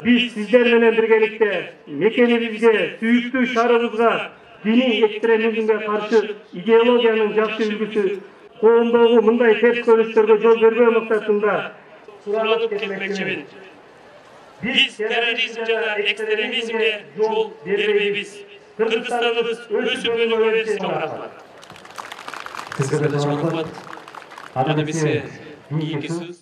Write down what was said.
Биз сиздер менен биргеликте мекенибизге, сүйүктүү шаарыбызга диний экстремизмге каршы идеологиянын жакшы үлгүсү, коомдогу мындай терс көрүнүштөргө жол бербөө максатында суранып кетмекчимин. Биз терроризм жана экстремизмге жол бербейбиз. Кыргызстаныбыз өсүп өнүгө берсин. Чоң рахмат. Сизге да чоң рахмат. Анда эмесе кийинки сөз.